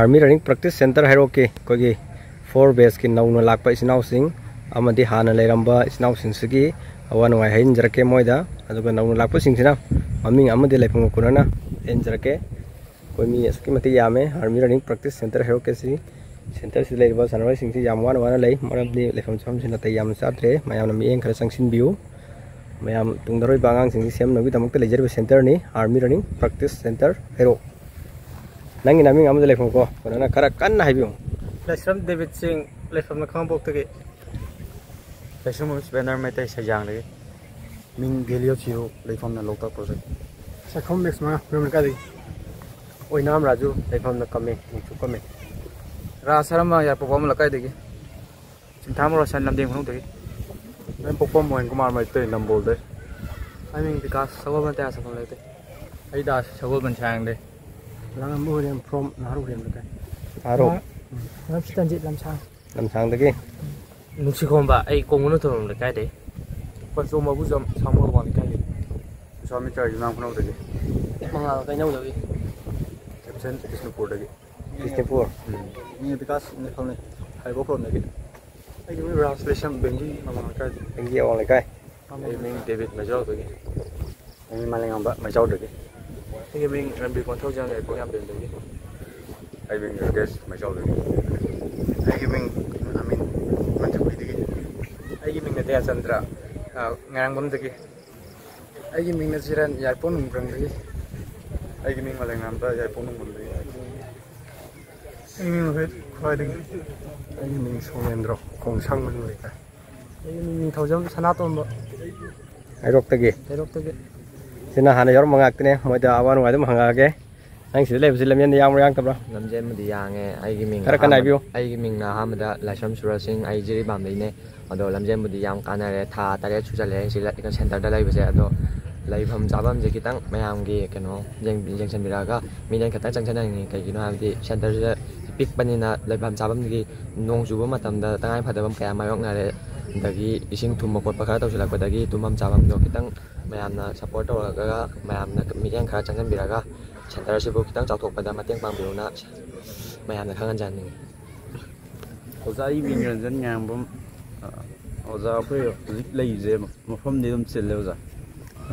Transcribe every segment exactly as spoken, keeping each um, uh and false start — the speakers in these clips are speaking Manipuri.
Army Running Practice Center ꯍꯩꯔꯣꯛꯀꯤ ꯑꯩꯈꯣꯏꯒꯤ four batchꯀꯤ ꯅꯧꯅ ꯂꯥꯛꯄ ꯏꯆꯤꯟ ꯏꯅꯥꯎꯁꯤꯡ ꯑꯃꯗꯤ ꯍꯥꯟꯅ ꯂꯩꯔꯝꯕ ꯏꯆꯤꯟ ꯏꯅꯥꯎꯁꯤꯡꯁꯤꯒꯤ ꯑꯋꯥ ꯅꯨꯡꯉꯥꯏ ꯍꯥꯏꯍꯟꯖꯔꯛꯀꯦ ꯃꯣꯏꯗ꯫ ꯑꯗꯨꯒ ꯅꯧꯅ ꯂꯥꯛꯄꯁꯤꯡꯁꯤꯅ ꯃꯃꯤꯡ ꯑꯃꯗꯤ ꯂꯩꯐꯝꯒ ꯀꯣꯟꯅꯅ ꯍꯥꯏꯍꯟꯖꯔꯛꯀꯦ꯫ ꯑꯩꯈꯣꯏ ꯃꯤ ꯑꯁꯨꯛꯀꯤ ꯃꯇꯤꯛ ꯌꯥꯝꯃꯦ Army Running Practice Center ꯍꯩꯔꯣꯛꯀꯤ ꯑꯁꯤ꯫ Centreꯁꯤꯗ ꯂꯩꯔꯤꯕ ꯁꯥꯟꯅꯔꯣꯏꯁꯤꯡꯁꯤ ꯌꯥꯝ ꯋꯥꯅ ꯋꯥꯅ ꯂꯩ, ꯃꯔꯝꯗꯤ ꯂꯩꯐꯝ ꯆꯥꯐꯝꯁꯤ ꯅꯥꯇꯩ ꯌꯥꯝꯅ ꯆꯥꯗ꯭ꯔꯦ꯫ ꯃꯌꯥꯝꯅ ꯃꯤꯠꯌꯦꯡ ꯈꯔ ꯆꯪꯁꯤꯟꯕꯤꯌꯨ꯫ ꯃꯌꯥꯝ ꯇꯨꯡꯗ ꯑꯔꯣꯏꯕ ꯑꯉꯥꯡꯁꯤꯡꯁꯤ ꯁꯦꯝꯅꯕꯒꯤꯗꯃꯛꯇ ꯂꯩꯖꯔꯤꯕ centreꯅꯤ Army Running Practice Center ꯍꯩꯔꯣꯛ꯫ ꯅꯪꯒꯤ ꯅꯃꯤꯡ ꯑꯃꯗ ꯂꯩꯐꯝꯀꯣ, ꯀꯩꯅꯣꯅ ꯈꯔ ꯀꯟꯅ ꯍꯥꯏꯕꯤꯌꯨ꯫ ꯂꯥꯏꯁ꯭ꯔꯝ ꯗꯦꯕꯤꯠ ꯁꯤꯡ, ꯂꯩꯐꯝꯅ ꯈꯥꯉꯕꯣꯛꯇꯒꯤ꯫ ꯂꯩꯁ꯭ꯔꯝ ꯁꯨꯔꯦꯟꯗ꯭ꯔ ꯃꯩꯇꯩ, ꯁꯩꯖꯥꯡꯗꯒꯤ꯫ ꯃꯤꯡ ꯒꯦꯂꯤꯌꯣ ꯊꯤꯔꯨ, ꯂꯩꯐꯝꯅ ꯂꯣꯛꯇꯥꯛ ꯄ꯭ꯔꯣꯖꯦꯛ꯫ ꯁꯛꯈꯣꯝ ꯃꯦꯛꯁ ꯃꯉꯥ, ꯍꯨꯏꯔꯣꯝ ꯂꯩꯀꯥꯏꯗꯒꯤ꯫ ꯑꯣꯏꯅꯥꯝ ꯔꯥꯖꯨ, ꯂꯩꯐꯝꯅ ꯀꯝꯃꯦ, ꯅꯣꯡꯆꯨꯞ ꯀꯝꯃꯦ꯫ ꯔꯥꯖ ꯁꯔꯃ, ꯌꯥꯏꯄꯣꯛꯄꯝ ꯂꯩꯀꯥꯏꯗꯒꯤ꯫ ꯆꯤꯡꯊꯥ ꯃꯣꯔꯣꯛꯁꯟ, ꯂꯝꯗꯤꯡ ꯈꯨꯅꯧꯗꯒꯤ꯫ ꯅꯪ ꯄꯣꯛꯄꯝ ꯃꯣꯍꯟ ꯀꯨꯃꯥꯔ ꯃꯩꯇꯩ, ꯅꯝꯕꯣꯜꯗꯩ꯫ ꯑꯩ ꯃꯤꯡ ꯕꯤꯀꯥꯁ, ꯁꯒꯣꯜꯕꯟ ꯇꯌꯥ ꯁꯛꯐꯝ ꯂꯩꯇꯦ꯫ ꯑꯩ ꯗꯥꯁ, ꯁꯒꯣꯜꯕꯟ ꯁꯥꯡꯗꯩ꯫ ꯂꯥꯡꯉꯝꯕ ꯍꯨꯔꯦꯝ from ꯅꯍꯥꯔꯨ ꯍꯨꯔꯦꯝ ꯂꯩꯀꯥꯏ꯫ ꯅꯍꯥꯔꯨ꯫ ꯎꯝ꯫ ꯂꯝꯁꯤꯇꯟꯖꯤꯠ ꯂꯝꯁꯥꯡ꯫ ꯂꯝꯁꯥꯡꯗꯒꯤ꯫ ꯅꯨꯡꯁꯤꯈꯣꯝꯕ, ꯑꯩ ꯀꯣꯡꯕꯅꯨ ꯊꯣꯡ ꯂꯩꯀꯥꯏꯗꯩ꯫ ꯄꯟꯆꯣꯝ ꯃꯕꯨꯖꯝ, ꯁꯥꯃꯨꯔꯣꯛ ꯋꯥꯡ ꯂꯩꯀꯥꯏꯗꯩ꯫ ꯁ꯭ꯋꯥꯃꯤ ꯆꯥꯔꯖ ꯌꯨꯝꯅꯥꯝ ꯈꯨꯅꯧꯗꯒꯤ꯫ ꯃꯉꯥꯜ ꯀꯩꯅꯧꯗꯒꯤ꯫ ꯁꯦꯝꯁꯟ ꯕꯤꯁꯅꯨꯄꯨꯔꯗꯒꯤ꯫ ꯕꯤꯁꯅꯨꯄꯨꯔ꯫ ꯎꯝ꯫ ꯃꯤ ꯕꯤꯀꯥꯁ ꯅꯤꯡꯊꯧꯅꯤ, ꯍꯥꯏꯕꯣꯛ ꯈꯨꯔꯣꯝꯗꯒꯤ꯫ ꯑꯩꯒꯤ ꯃꯤꯡ ꯔꯥꯖ ꯂꯩꯁꯝ, ꯕꯦꯡꯒꯤ ꯃꯃꯥꯡ ꯂꯩꯀꯥꯏꯗꯒꯤ꯫ ꯕꯦꯡꯒꯤ ꯑꯋꯥꯡ ꯂꯩꯀꯥꯏ꯫ ꯑꯩ ꯃꯤꯡ ꯗꯦꯕꯤꯠ ꯃꯩꯖꯥꯎꯗꯒꯤ꯫ ꯑꯩ ꯃꯥꯂꯦꯝꯉꯥꯟꯕ ꯃꯩꯖꯥꯎꯗꯒꯤ꯫ ꯑꯩꯒꯤ ꯃꯤꯡ ꯔꯟꯕꯤꯔ ꯀꯣꯟꯊꯧꯖꯝ, ꯌꯥꯏꯄꯣꯛ ꯌꯥꯝꯕꯦꯝꯗꯒꯤ꯫ ꯑꯩ ꯃꯤꯡ ꯔꯥꯀꯦꯁ ꯃꯩꯖꯥꯎꯗꯒꯤ꯫ ꯑꯩꯒꯤ ꯃꯤꯡ ꯑꯃꯤꯟ ꯃꯟꯇ꯭ꯔꯤꯄꯨꯈ꯭ꯔꯤꯗꯒꯤ꯫ ꯑꯩꯒꯤ ꯃꯤꯡ ꯅꯇꯌꯥꯆꯟꯗ꯭ꯔ, ꯑ, ꯉꯥꯏꯔꯥꯡꯕꯝꯗꯒꯤ꯫ ꯑꯩꯒꯤ ꯃꯤꯡꯅ ꯖꯤꯔꯟ, ꯌꯥꯏꯄꯣꯛ ꯅꯣꯡꯕ꯭ꯔꯪꯗꯒꯤ꯫ ꯑꯩꯒꯤ ꯃꯤꯡ ꯃꯥꯂꯦꯝꯉꯥꯟꯕ, ꯌꯥꯏꯄꯣꯛ ꯅꯣꯡꯕ꯭ꯔꯪꯗꯒꯤ꯫ ꯑꯩꯒꯤ ꯃꯤꯡ ꯔꯣꯍꯤꯠ, ꯈ꯭ꯋꯥꯏꯗꯒꯤ꯫ ꯑꯩꯒꯤ ꯃꯤꯡ ꯁꯣꯃꯦꯟꯗ꯭ꯔꯣ, ꯈꯣꯡꯁꯥꯡ ꯃꯅꯨꯡ ꯂꯩꯀꯥꯏ꯫ ꯑꯩꯒꯤ ꯃꯤꯡ ꯅꯤꯡꯊꯧꯖꯝ ꯁꯅꯥꯇꯣꯝꯕ꯫ ꯍꯩꯔꯣꯛꯇꯒꯤ꯫ ꯍꯩꯔꯣꯛꯇꯒꯤ꯫ ꯁꯤꯅ ꯍꯥꯟꯅ ꯌꯥꯎꯔꯝꯕ ꯉꯥꯛꯇꯅꯦ, ꯃꯣꯏꯗ ꯑꯋꯥ ꯅꯨꯡꯉꯥꯏ ꯑꯗꯨꯝ ꯍꯪꯉꯛꯑꯒꯦ꯫ ꯅꯪ ꯁꯤꯗ ꯂꯩꯕꯁꯤ ꯂꯝꯖꯦꯟꯗ ꯌꯥꯝꯕ꯭ꯔꯥ ꯌꯥꯡꯗꯕ꯭ꯔꯥ? ꯂꯝꯖꯦꯟꯕꯨꯗꯤ ꯌꯥꯡꯉꯦ꯫ ꯑꯩꯒꯤ ꯃꯤꯡ ꯈꯔ ꯀꯟꯅ ꯑꯍꯥꯟꯕ-, ꯍꯥꯏꯕꯤꯌꯨ꯫ ꯑꯩꯒꯤ ꯃꯤꯡꯅ ꯑꯍꯥꯟꯕꯗ ꯂꯥꯏꯁ꯭ꯔꯝ ꯁꯨꯔꯖ ꯁꯤꯡ, ꯑꯩ ꯖꯤꯔꯤꯕꯥꯝꯗꯩꯅꯦ꯫ ꯑꯗꯣ ꯂꯝꯖꯦꯟꯕꯨꯗꯤ ꯌꯥꯝ ꯀꯥꯟꯅꯔꯦ꯫ ꯊꯥ ꯇꯔꯦꯠ ꯁꯨꯖꯜꯂꯛꯑꯦ ꯁꯤꯗ centreꯗ ꯂꯩꯕꯁꯦ꯫ ꯑꯗꯣ ꯂꯩꯐꯝ ꯆꯥꯐꯝꯁꯦ ꯈꯤꯇꯪ ꯃꯌꯥꯝꯒꯤ ꯀꯩꯅꯣ ꯌꯦꯡ-, ꯌꯦꯡꯁꯤꯟꯕꯤꯔꯛꯑꯒ ꯃꯤꯠꯌꯦꯡ ꯈꯤꯇꯪ ꯆꯪꯁꯤꯟꯍꯟꯅꯤꯡꯉꯤ꯫ ꯀꯩꯒꯤꯅꯣ ꯍꯥꯏꯕꯗꯤ centreꯁꯤꯗ ꯄꯤꯛꯄꯅꯤꯅ ꯂꯩꯐꯝ ꯆꯥꯐꯝꯒꯤ ꯅꯣꯡ ꯆꯨꯕ ꯃꯇꯝꯗ ꯇꯉꯥꯏ ꯐꯗꯕ ꯀꯌꯥ ꯃꯥꯌꯣꯛꯅꯔꯦ꯫ ꯑꯗꯒꯤ ꯏꯁꯤꯡ ꯊꯨꯝꯕ ꯈꯣꯠꯄ ꯈꯔ ꯇꯧꯁꯤꯜꯂꯛꯄꯗꯒꯤ ꯇꯨꯝꯐꯝ ꯆꯥꯐꯝꯗꯣ ꯈꯤꯇꯪ ꯃꯌꯥꯝꯅ support ꯇꯧꯔꯒ ꯃꯌꯥꯝꯅ ꯃꯤꯠꯌꯦꯡ ꯈꯔ ꯆꯪꯁꯤꯟꯕꯤꯔꯒ ꯁꯦꯟꯇꯔꯁꯤꯕꯨ ꯈꯤꯇꯪ ꯆꯥꯎꯊꯣꯛꯄꯗ ꯃꯇꯦꯡ ꯄꯥꯡꯕꯤꯌꯨꯅ ꯃꯌꯥꯝꯗ ꯈꯪꯍꯟꯖꯍꯟꯅꯤꯡꯉꯤ꯫ ꯑꯣꯖꯥ ꯏꯕꯤ ꯅꯤꯔꯟꯖꯟ ꯉꯥꯡꯕꯝ, ꯑ, ꯑꯣꯖꯥ, ꯑꯩꯈꯣꯏ ꯍꯧꯖꯤꯛ ꯂꯩꯔꯤꯁꯦ ꯃꯐꯝꯗꯤ ꯑꯗꯨꯝ ꯆꯤꯜꯂꯦ, ꯑꯣꯖꯥ꯫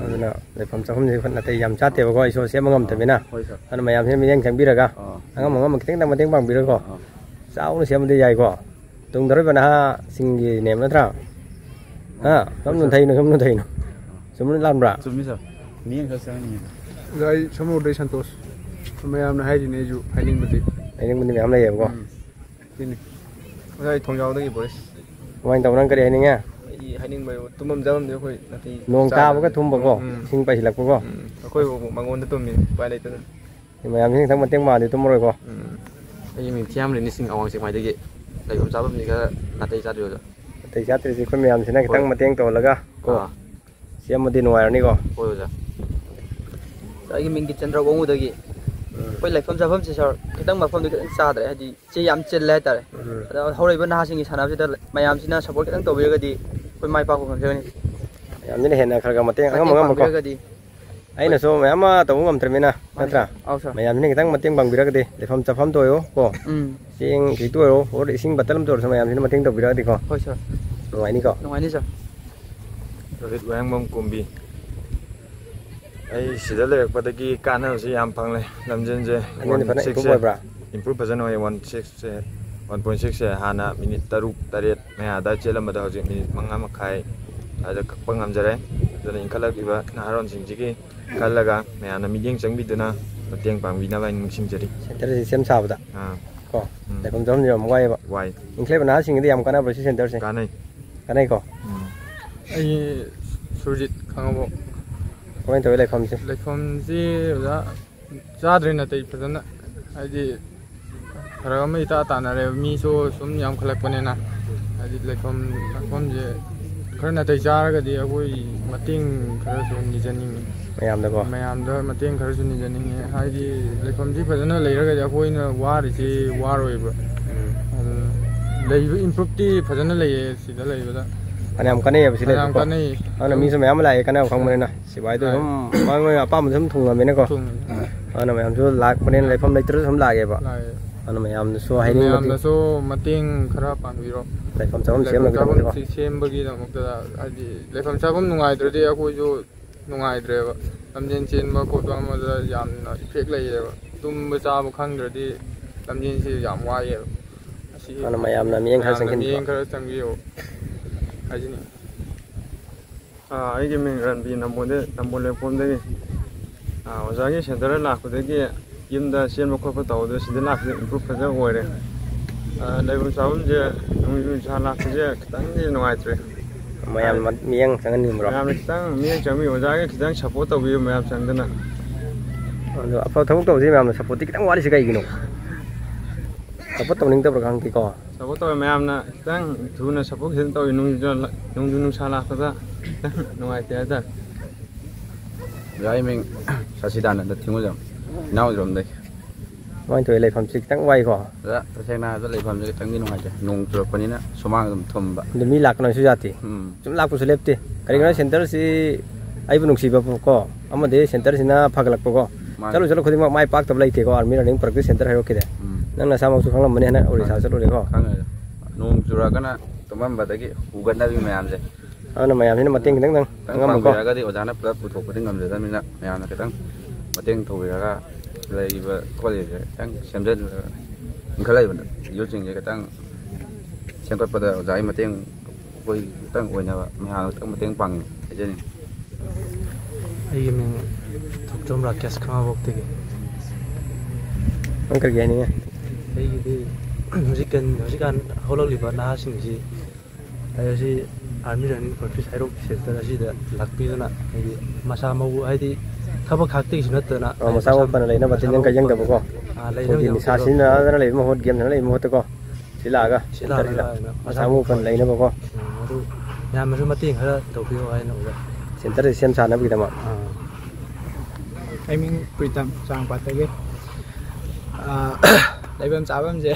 ꯑꯗꯨꯅ ꯂꯩꯐꯝ ꯆꯥꯐꯝꯁꯤ ꯅꯥꯇꯩ ꯌꯥꯝ ꯆꯥꯗꯦꯕꯀꯣ, ꯑꯩꯁꯨ ꯁꯦꯝꯕ ꯉꯝꯗꯕꯅꯤꯅ꯫ ꯍꯣꯏ, ꯁꯥꯔ꯫ ꯑꯗꯨꯅ ꯃꯌꯥꯝꯁꯤꯅ ꯃꯤꯠꯌꯦꯡ ꯆꯪꯕꯤꯔꯒ ꯑꯥ꯫ ꯑꯉꯝ ꯑꯉꯝꯕ ꯈꯤꯇꯪꯗꯪ ꯃꯇꯦꯡ ꯄꯥꯡꯕꯤꯔꯒꯀꯣ, ꯑꯥ꯫ ꯆꯥꯎꯅ ꯁꯦꯝꯕꯗꯤ ꯌꯥꯏꯀꯣ꯫ ꯇꯨꯡꯗꯧꯔꯤꯕ ꯅꯍꯥꯁꯤꯡꯒꯤꯅꯦꯕ ꯅꯠꯇ꯭ꯔꯥ? ꯍꯥ? ꯀꯝ ꯅꯨꯡꯊꯩꯅꯣ, ꯀꯝ ꯅꯨꯡꯊꯩꯅꯣ? ꯆꯨꯝꯕ꯭ꯔꯥ ꯂꯥꯟꯕ꯭ꯔꯥ? ꯆꯨꯝꯃꯤ, ꯁꯥꯔ꯫ ꯃꯤꯠꯌꯦꯡ ꯈꯔ ꯆꯪꯍꯟꯅꯤꯡꯉꯤ꯫ ꯑꯣꯖꯥ, ꯑꯩ ꯁꯃꯨꯗ꯭ꯔꯩ ꯁꯟꯇꯣꯁ꯫ ꯃꯌꯥꯝꯅ ꯍꯥꯏꯔꯤꯅꯦ, ꯑꯩꯁꯨ ꯍꯥꯏꯅꯤꯡꯕꯗꯤ꯫ ꯍꯥꯏꯅꯤꯡꯕꯗꯤ ꯃꯌꯥꯝ ꯂꯩꯌꯦꯕꯀꯣ꯫ ꯎꯝ꯫ ꯁꯤꯅꯤ꯫ ꯑꯣꯖꯥ, ꯑꯩ ꯊꯣꯡꯖꯥꯎꯗꯒꯤ ꯕꯣꯔꯤꯁ꯫ ꯀꯃꯥꯏꯅ ꯇꯧꯕ, ꯅꯪ ꯀꯔꯤ ꯍꯥꯏꯅꯤꯡꯉꯦ? ꯑꯩ ꯍꯥꯏꯅꯤꯡꯕ, ꯇꯨꯝꯐꯝ ꯆꯥꯐꯝꯗꯤ ꯑꯩꯈꯣꯏ ꯅꯥꯇꯩ ꯅꯣꯡ ꯆꯥꯗꯅ꯫ ꯇꯥꯕꯒ ꯊꯨꯝꯕꯀꯣ, ꯎꯝ꯫ ꯏꯁꯤꯡ ꯄꯩꯁꯤꯜꯂꯛꯄꯀꯣ꯫ ꯎꯝ꯫ ꯑꯩꯈꯣꯏꯕꯨ ꯃꯉꯣꯟꯗ ꯇꯨꯝꯃꯤ, ꯎꯄꯥꯏ ꯂꯩꯇꯗꯅ꯫ ꯃꯌꯥꯝꯁꯤ ꯈꯤꯇꯪ ꯃꯇꯦꯡ ꯄꯥꯡꯉꯗꯤ ꯇꯨꯝꯃꯔꯣꯏꯀꯣ꯫ ꯎꯝ꯫ ꯑꯩ ꯃꯤꯡ ꯊꯤꯌꯥꯝ ꯔꯦꯅꯤꯁꯤꯡ, ꯑꯋꯥꯡ ꯆꯦꯛꯃꯥꯏꯗꯒꯤ꯫ ꯂꯩꯐꯝ ꯆꯥꯐꯝꯁꯤ ꯈꯔ ꯅꯥꯇꯩ ꯆꯥꯗ꯭ꯔꯤ, ꯑꯣꯖꯥ꯫ ꯅꯥꯇꯩ ꯆꯥꯗ꯭ꯔꯤꯁꯤ ꯑꯩꯈꯣꯏ ꯃꯌꯥꯝꯁꯤꯅ ꯈꯤꯇꯪ ꯍꯣꯏ꯫ ꯃꯇꯦꯡ ꯇꯧꯍꯜꯂꯒ ꯀꯣ꯫ ꯑꯥ꯫ ꯁꯤ ꯑꯃꯗꯤ ꯅꯨꯡꯉꯥꯏꯔꯅꯤꯀꯣ꯫ ꯍꯣꯏ, ꯑꯣꯖꯥ꯫ ꯑꯩꯒꯤ ꯃꯤꯡꯗꯤ ꯆꯟꯗ꯭ꯔ ꯋꯥꯉꯨꯗꯒꯤ꯫ ꯎꯝ꯫ ꯑꯩꯈꯣꯏ ꯂꯩꯐꯝ ꯆꯥꯐꯝꯁꯤ, ꯁꯥꯔ, ꯈꯤꯇꯪ ꯃꯐꯝꯗꯤ ꯈꯤꯇꯪ ꯆꯥꯗ꯭ꯔꯦ, ꯍꯥꯏꯗꯤ ꯁꯤ ꯌꯥꯝ ꯆꯤꯜꯂꯦ ꯍꯥꯏꯇꯥꯔꯦ꯫ ꯎꯝ꯫ ꯑꯗ ꯍꯧꯔꯛꯏꯕ ꯅꯍꯥꯁꯤꯡꯒꯤ ꯁꯥꯟꯅꯕꯁꯤꯗ ꯃꯌꯥꯝꯁꯤꯅ ꯁꯞꯄꯣꯔꯠ ꯈꯤꯇꯪ ꯇꯧꯕꯤꯔꯒꯗꯤ ꯑꯩꯈꯣꯏ ꯃꯥꯏ ꯄꯥꯛꯄ ꯉꯝꯖꯒꯅꯤ꯫ ꯃꯌꯥꯝꯁꯤꯅ ꯍꯦꯟꯅ ꯈꯔ ꯈꯔ ꯃꯇꯦꯡ ꯑꯉꯝ ꯃꯇꯦꯡ ꯑꯉꯝꯕꯀꯣ꯫ ꯄꯥꯡꯕꯤꯔꯒꯗꯤ꯫ ꯑꯩꯅꯁꯨ ꯃꯌꯥꯝ ꯑꯃ ꯇꯧꯕ ꯉꯝꯗ꯭ꯔꯕꯅꯤꯅ, ꯃꯥꯅꯤ, ꯅꯠꯇ꯭ꯔꯥ? ꯁꯥꯔ꯫ ꯑꯥꯎ, ꯁꯥꯔ꯫ ꯃꯌꯥꯝꯁꯤꯅ ꯈꯤꯇꯪ ꯃꯇꯦꯡ ꯄꯥꯡꯕꯤꯔꯒꯗꯤ, ꯂꯩꯐꯝ ꯆꯥꯐꯝꯗ ꯑꯣꯏꯔꯣ ꯀꯣ, ꯎꯝ꯫ ꯆꯦꯡ ꯈꯤꯇ ꯑꯣꯏꯔꯣ, ꯑꯣꯔ ꯏꯁꯤꯡ ꯕꯇꯜ ꯑꯃꯇ ꯑꯣꯏꯔꯁꯨ ꯃꯌꯥꯝꯁꯤꯅ ꯃꯇꯦꯡ ꯇꯧꯕꯤꯔꯒꯗꯤꯀꯣ, ꯍꯣꯏ, ꯁꯥꯔ꯫ ꯅꯨꯡꯉꯥꯏꯅꯤꯀꯣ? ꯅꯨꯡꯉꯥꯏꯅꯤ, ꯁꯥꯔ꯫ ꯔꯣꯍꯤꯠ ꯋꯥꯍꯦꯡꯕꯝ ꯀꯨꯝꯕꯤ꯫ ꯑꯩ ꯁꯤꯗ ꯂꯩꯔꯛꯄꯗꯒꯤ ꯀꯥꯟꯅꯕꯁꯤ ꯌꯥꯝ ꯐꯪꯂꯦ꯫ ꯂꯝꯖꯦꯟꯁꯦ ꯂꯝꯖꯦꯟꯁꯦ ꯐꯖꯅ ꯏꯝꯄ꯭ꯔꯨꯚ one six ꯁꯦ ꯑꯣꯏꯕ꯭ꯔꯥ? ꯏꯝꯄ꯭ꯔꯨꯚ ꯐꯖꯅ ꯑꯣꯏꯌꯦ꯫ One six ꯁꯦ, one point six ꯁꯦ ꯍꯥꯟꯅ ꯃꯤꯅꯤꯠ ꯇꯔꯨꯛ, ꯇꯔꯦꯠ ꯃꯌꯥꯗ ꯆꯦꯜꯂꯝꯕꯗꯣ ꯍꯧꯖꯤꯛ ꯃꯤꯅꯤꯠ ꯃꯉꯥ ꯃꯈꯥꯏ ꯑꯗꯨꯗ ꯀꯛꯄ ꯉꯝꯖꯔꯦ꯫ ꯑꯗꯨꯅ ꯏꯟꯈꯠꯂꯛꯂꯤꯕ ꯅꯍꯥꯔꯣꯟꯁꯤꯡꯁꯤꯒꯤ ꯈꯜꯂꯒ ꯃꯌꯥꯝꯅ ꯃꯤꯠꯌꯦꯡ ꯆꯪꯕꯤꯗꯨꯅ ꯃꯇꯦꯡ ꯄꯥꯡꯕꯤꯅꯕ ꯍꯥꯏꯅ ꯅꯤꯡꯁꯤꯡꯖꯔꯤ꯫ ꯁꯦꯟꯇꯔꯁꯤ ꯁꯦꯝ ꯁꯥꯕꯗ ꯑꯥ꯫ ꯀꯣ, ꯎꯝ꯫ ꯂꯩꯐꯝ ꯆꯥꯐꯝꯁꯦ ꯌꯥꯝ ꯋꯥꯏꯑꯦꯕ꯫ ꯋꯥꯏ꯫ ꯏꯟꯈꯠꯂꯛꯏꯕ ꯅꯍꯥꯁꯤꯡꯒꯤꯗꯤ ꯌꯥꯝ ꯀꯥꯟꯅꯕ꯭ꯔꯣ ꯁꯤ ꯁꯦꯟꯇꯔꯁꯦ? ꯀꯥꯟꯅꯩ꯫ ꯀꯥꯟꯅꯩꯀꯣ? ꯎꯝ꯫ ꯑꯩ ꯁꯨꯔꯖꯤꯠ ꯈꯥꯉꯕꯣꯛ꯫ ꯀꯃꯥꯏꯅ ꯇꯧꯋꯤ ꯂꯩꯐꯝꯁꯦ? ꯂꯩꯐꯝꯁꯤ, ꯑꯣꯖꯥ, ꯆꯥꯗ꯭ꯔꯦ ꯅꯥꯇꯩ ꯐꯖꯅ, ꯍꯥꯏꯗꯤ ꯐꯔꯛ ꯑꯃ ꯏꯇꯥ ꯇꯥꯅꯔꯦ, ꯃꯤꯁꯨ ꯁꯨꯝ ꯌꯥꯝꯈꯠꯂꯛꯄꯅꯤꯅ꯫ ꯍꯥꯏꯗꯤ ꯂꯩꯐꯝ ꯆꯥꯐꯝꯁꯦ ꯈꯔ ꯅꯥꯇꯩ ꯆꯥꯔꯒꯗꯤ ꯑꯩꯈꯣꯏ ꯃꯇꯦꯡ ꯈꯔꯁꯨ ꯅꯤꯖꯅꯤꯡꯉꯤ꯫ ꯃꯌꯥꯝꯗꯀꯣ? ꯃꯌꯥꯝꯗ ꯃꯇꯦꯡ ꯈꯔꯁꯨ ꯅꯤꯖꯅꯤꯡꯉꯤ꯫ ꯍꯥꯏꯗꯤ ꯂꯩꯐꯝꯁꯤ ꯐꯖꯅ ꯂꯩꯔꯒꯗꯤ ꯑꯩꯈꯣꯏꯅ ꯋꯥꯔꯤꯁꯤ ꯋꯥꯔꯣꯏꯕ꯫ ꯎꯝ꯫ ꯑꯗꯨ ꯂꯩꯕ ꯏꯝꯄ꯭ꯔꯨꯞꯇꯤ ꯐꯖꯅ ꯂꯩꯌꯦ ꯁꯤꯗ ꯂꯩꯕꯗ꯫ ꯐꯅꯌꯥꯝ ꯀꯥꯟꯅꯩꯌꯦꯕ ꯁꯤ ꯐꯅꯌꯥꯝ ꯂꯩꯕꯀꯣ? ꯀꯥꯟꯅꯩ꯫ ꯑꯗꯨꯅ ꯃꯤꯁꯨ ꯃꯌꯥꯝ ꯑꯃ ꯂꯥꯛꯑꯦ, ꯀꯥꯟꯅꯕ ꯈꯪꯕꯅꯤꯅ꯫ ꯁꯤꯕꯥꯏꯗꯣ ꯍꯣꯏ꯫ ꯁꯨꯝ ꯃꯥ ꯃꯣꯏ ꯑꯄꯥꯝꯕꯗ ꯁꯨꯝ ꯊꯨꯡꯉꯝꯃꯤꯅꯀꯣ꯫ ꯊꯨꯡꯉꯤ꯫ ꯑꯗꯨꯅ ꯃꯌꯥꯝꯁꯨ ꯂꯥꯛꯄꯅꯤꯅ ꯂꯩꯐꯝ ꯂꯩꯇ꯭ꯔꯁꯨ ꯑꯗꯨꯝ ꯂꯥꯛꯑꯦꯕ꯫ ꯂꯥꯛꯑꯦ꯫ ꯑꯗꯨꯅ ꯃꯌꯥꯝꯗꯁꯨ ꯍꯥꯏꯅꯤꯡꯕꯗꯤ ꯃꯌꯥꯝꯅꯁꯨ ꯃꯇꯦꯡ ꯈꯔ ꯄꯥꯡꯕꯤꯔꯣ꯫ ꯂꯩꯐꯝ ꯆꯥꯐꯝ ꯂꯩꯐꯝ ꯁꯦꯝꯅꯕꯒꯤꯗꯃꯛꯇꯀꯣ꯫ ꯆꯥꯐꯝ ꯁꯦꯝꯕꯒꯤꯗꯃꯛꯇ, ꯍꯥꯏꯗꯤ ꯂꯩꯐꯝ ꯆꯥꯐꯝ ꯅꯨꯡꯉꯥꯏꯇ꯭ꯔꯗꯤ ꯑꯩꯈꯣꯏꯁꯨ ꯅꯨꯡꯉꯥꯏꯇ꯭ꯔꯦꯕ꯫ ꯂꯝꯖꯦꯟ ꯆꯦꯟꯕ ꯈꯣꯠꯄ ꯑꯃꯗ ꯌꯥꯝꯅ effect ꯂꯩꯌꯦꯕ꯫ ꯇꯨꯝꯕ ꯆꯥꯕ ꯈꯪꯗ꯭ꯔꯗꯤ ꯂꯝꯖꯦꯟꯁꯤ ꯌꯥꯝ ꯋꯥꯏꯌꯦꯕ꯫ ꯑꯁꯤ ꯑꯗꯨꯅ ꯃꯌꯥꯝꯅ ꯃꯤꯠꯌꯦꯡ ꯈꯔ ꯃꯌꯥꯝꯅ ꯆꯪꯁꯤꯟꯕꯤꯔꯣ꯫ ꯃꯤꯠꯌꯦꯡ ꯈꯔ ꯆꯪꯕꯤꯌꯣ ꯍꯥꯏꯖꯅꯤꯡꯉꯤ꯫ ꯑꯥ, ꯑꯩꯒꯤ ꯃꯤꯡ ꯔꯟꯕꯤꯔ ꯅꯝꯕꯣꯜꯗꯩ, ꯅꯝꯕꯣꯜ ꯂꯩꯈꯣꯝꯗꯒꯤ꯫ ꯑꯥ, ꯑꯣꯖꯥꯒꯤ centre ꯂꯥꯛꯄꯗꯒꯤ ꯌꯨꯝꯗ ꯆꯦꯟꯕ ꯈꯣꯠꯄ ꯇꯧꯕꯗ ꯁꯤꯗ ꯂꯥꯛꯄꯗ improve ꯐꯖꯅ ꯑꯣꯏꯔꯦ꯫ ꯑꯥ, ꯂꯩꯐꯝ ꯆꯥꯐꯝꯁꯦ ꯅꯨꯡꯖꯨ ꯅꯨꯡꯁꯥ ꯂꯥꯛꯄꯁꯦ ꯈꯤꯇꯪꯗꯤ ꯅꯨꯡꯉꯥꯏꯇ꯭ꯔꯦ꯫ ꯃꯌꯥꯝ ꯑꯥ, ꯃ-, ꯃꯤꯠꯌꯦꯡ ꯆꯪꯍꯟꯅꯤꯡꯕ꯭ꯔꯣ? ꯃꯌꯥꯝꯅ ꯈꯤꯇꯪ ꯃꯤꯠꯌꯦꯡ ꯆꯪꯕꯤꯌꯨ, ꯑꯣꯖꯥꯒꯤ ꯈꯤꯇꯪ support ꯇꯧꯕꯤꯌꯨ ꯃꯌꯥꯝ ꯆꯪꯗꯅ꯫ ꯑꯗꯣ ꯑꯐꯕ ꯊꯕꯛ ꯇꯧꯕꯁꯦ ꯃꯌꯥꯝꯅ supportꯇꯤ ꯈꯤꯇꯪ ꯋꯥꯠꯂꯤꯁꯦ ꯀꯩꯒꯤꯅꯣ? Support ꯇꯧꯅꯤꯡꯗꯕ꯭ꯔꯥ ꯈꯪꯗꯦꯀꯣ꯫ Support ꯇꯧꯋꯦ, ꯃꯌꯥꯝꯅ ꯈꯤꯇꯪ ꯊꯨꯅ support ꯈꯤꯇꯪ ꯇꯧꯋꯤ꯫ ꯅꯣꯡꯖꯨ, ꯅꯣꯡꯖꯨ ꯅꯨꯡꯁꯥ ꯂꯥꯛꯄꯗ ꯈꯤꯇꯪ ꯅꯨꯡꯉꯥꯏꯇꯦ ꯍꯥꯏꯇꯥꯔꯦ꯫ ꯑꯣꯖꯥ, ꯑꯩ ꯃꯤꯡ ꯁꯆꯤꯗꯥꯅꯟꯗ ꯊꯤꯡꯉꯨꯖꯝ, ꯏꯅꯥꯎꯖꯝꯗꯒꯤ꯫ ꯀꯃꯥꯏꯅ ꯇꯧꯋꯤ? ꯂꯩꯐꯝꯁꯤ ꯈꯤꯇꯪ ꯋꯥꯏꯀꯣ? ꯑꯣꯖꯥ, ꯇꯁꯦꯡꯅ ꯍꯥꯏꯔꯕꯗ ꯂꯩꯐꯝꯁꯦ ꯈꯤꯇꯪꯗꯤ ꯅꯨꯡꯉꯥꯏꯇꯦ, ꯅꯣꯡ ꯆꯨꯔꯛꯄꯅꯤꯅ ꯁꯨꯃꯥꯡ ꯑꯗꯨꯝ ꯊꯨꯝꯕ꯫ ꯑꯗꯨ ꯃꯤ ꯂꯥꯛꯀꯅꯣꯁꯨ ꯌꯥꯗꯦ꯫ ꯎꯝ꯫ ꯁꯨꯝ ꯂꯥꯛꯄꯁꯨ ꯂꯦꯞꯇꯦ꯫ ꯀꯔꯤꯒꯤꯅꯣ ꯍꯥꯏ ꯃꯥꯅꯦ꯫ Centreꯁꯤ ꯑꯩꯕꯨ ꯅꯨꯡꯁꯤꯕ ꯀꯣ, ꯑꯃꯗꯤ centreꯁꯤꯅ ꯐꯒꯠꯂꯛꯄꯀꯣ꯫ ꯃꯥꯅꯦ꯫ ꯆꯠꯂꯨ ꯆꯠꯂꯨ ꯈꯨꯗꯤꯡꯃꯛ ꯃꯥꯏ ꯄꯥꯛꯇꯕ ꯂꯩꯇꯦꯀꯣ, Army Running Practice Centre ꯍꯥꯏꯗꯣꯛꯈꯤꯗꯦ꯫ ꯎꯝ꯫ ꯅꯪ ꯅꯁꯥꯃꯛꯁꯨ ꯈꯪꯂꯝꯕꯅꯤ, ꯍꯥꯟꯅ ꯑꯣꯔꯤꯁꯥ ꯈꯪꯉꯦ꯫ ꯆꯠꯂꯨꯔꯦꯀꯣ꯫ ꯈꯪꯉꯦ꯫ ꯅꯣꯡ ꯆꯨꯔꯛꯑꯒꯅ ꯇꯨꯝꯃꯝꯕꯗꯒꯤ ꯍꯨꯒꯠꯅꯕꯤ ꯃꯌꯥꯝꯁꯦ꯫ ꯑꯗꯨꯅ ꯃꯌꯥꯝꯁꯤꯅ ꯃꯇꯦꯡ ꯈꯤꯇꯪ ꯈꯤꯇꯪ ꯈꯤꯇꯪ ꯈꯪꯉꯝꯃꯨꯀꯣ꯫ ꯄꯥꯡꯕꯤꯔꯒꯗꯤ ꯑꯣꯖꯥꯅ ꯄꯨꯂꯞ ꯄꯨꯊꯣꯛꯄꯗꯤ ꯉꯝꯖꯗꯕꯅꯤꯅ ꯃꯌꯥꯝꯅ ꯈꯤꯇꯪ ꯃꯇꯦꯡ ꯇꯧꯕꯤꯔꯒ ꯂꯩꯔꯤꯕ ꯈꯣꯠꯂꯤꯕꯁꯦ ꯈꯤꯇꯪ ꯁꯦꯝꯖꯤꯜꯂꯒ ꯏꯟꯈꯠꯂꯛꯏꯕ youthꯁꯤꯡꯁꯦ ꯈꯤꯇꯪ ꯁꯦꯝꯒꯠꯄꯗ ꯑꯣꯖꯥꯒꯤ ꯃꯇꯦꯡ ꯑꯩꯈꯣꯏ ꯈꯤꯇꯪ ꯑꯣꯏꯅꯕ ꯃꯌꯥꯝꯅ ꯈꯤꯇꯪ ꯃꯇꯦꯡ ꯄꯥꯡꯉꯤ ꯍꯥꯏꯖꯅꯤꯡꯉꯤ꯫ ꯑꯩꯒꯤ ꯃꯤꯡ ꯊꯣꯛꯆꯣꯝ ꯔꯥꯀꯦꯁ, ꯈꯥꯉꯕꯣꯛꯇꯒꯤ꯫ ꯅꯪ ꯀꯔꯤ ꯍꯥꯏꯅꯤꯡꯉꯤ? ꯑꯩꯒꯤꯗꯤ ꯍꯧꯖꯤꯛꯀꯥꯟ, ꯍꯧꯖꯤꯛꯀꯥꯟ ꯍꯧꯔꯛꯂꯤꯕ ꯅꯍꯥꯁꯤꯡꯁꯤ ꯍꯥꯏꯗꯤ ꯑꯁꯤ Army Running Practice ꯍꯥꯏꯗꯣꯛ centre ꯑꯁꯤꯗ ꯂꯥꯛꯄꯤꯗꯨꯅ, ꯍꯥꯏꯗꯤ ꯃꯁꯥ ꯃꯎ, ꯍꯥꯏꯗꯤ ꯊꯕꯛ ꯈꯥꯛꯇꯒꯤꯁꯨ ꯅꯠꯇꯅ, ꯑꯣ, ꯍꯥꯏꯗꯤ ꯃꯁꯥ ꯃꯎ ꯃꯁꯥ, ꯐꯅ ꯂꯩꯅꯕ ꯃꯁꯥ ꯇꯤꯟꯖꯪ ꯃꯎ ꯀꯥꯏꯖꯪꯗꯕꯀꯣ꯫ ꯐꯅ, ꯑꯥ, ꯂꯩꯅꯕ ꯑꯩꯈꯣꯏꯒꯤ ꯌꯥꯝ ꯅꯤꯁꯥ ꯊꯕꯛ ꯁꯤꯖꯤꯟꯅꯗꯅ ꯂꯩꯕ ꯃꯍꯨꯠ, game ꯁꯥꯟꯅ ꯂꯩꯕ ꯃꯍꯨꯠꯇꯀꯣ, ꯁꯤ ꯂꯥꯛꯑꯒ ꯁꯤ centre ꯂꯥꯛꯑꯒ ꯁꯤꯗ ꯑꯩꯅ ꯃꯁꯥ ꯃꯁꯥ ꯃꯎ ꯃꯎ ꯐꯅ ꯐꯅ ꯂꯩꯅꯕꯀꯣ꯫ ꯎꯝ, ꯑꯗꯨ ꯃꯌꯥꯝꯅꯁꯨ ꯃꯇꯦꯡ ꯈꯔ ꯇꯧꯕꯤꯌꯣ ꯍꯥꯏꯅ ꯑꯣꯖꯥ꯫ Centreꯁꯤ ꯁꯦꯝ ꯁꯥꯅꯕꯒꯤꯗꯃꯛ꯫ ꯑꯥ꯫ ꯑꯩ ꯃꯤꯡ ꯄ꯭ꯔꯤꯇꯝ, ꯆꯥꯡꯄꯥꯠꯇꯒꯤ꯫ ꯑꯥ, ꯂꯩꯐꯝ ꯆꯥꯐꯝꯁꯦ